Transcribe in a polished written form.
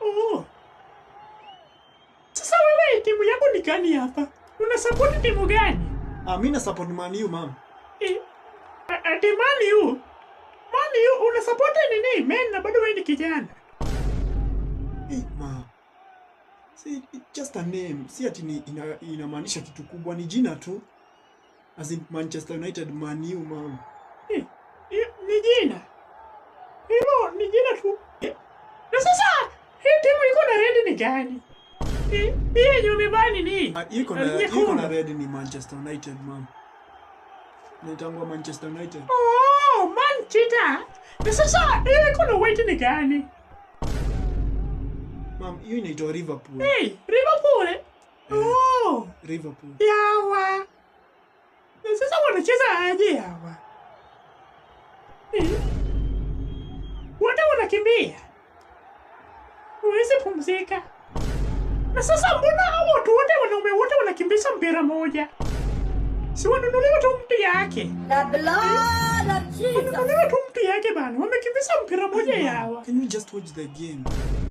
Oh. Sasa wewe timu yako ni gani hapa? Una support timu gani? Ah, mimi na support Man U, mom. Eh, ati Man U? Man U una support nini? Men na bado wewe ni kijana. Hey, ma. See, it's just a name. Si ati ni inamaanisha kitu kubwa, ni jina tu. As in Manchester United, Man U, mom. Eh, ni jina. Hilo ni jina tu. Eh, na sasa hii timu iko na red ni gani? Eh, hii yenye umevaa ni nini? Ah, iko na red ni Manchester United, mom. Inaitangwa Manchester United. Oh, Manchester. Na sasa hii iko na white ni gani? Mom, hiyo inaitwa Liverpool. Hey, Liverpool. Eh? Oh, Liverpool. Yawa. Na sasa wanacheza aje hawa? Eh? Wote wanakimbia. Huwezi pumzika. Na sasa mbona hao watu wote, wanaume wote wanakimbiza mpira moja? Si wanunuliwe tu mtu yake. The blood of Jesus. Wanunuliwe tu mtu yake bana. Wamekimbiza mpira moja yawa. Can you just watch the game?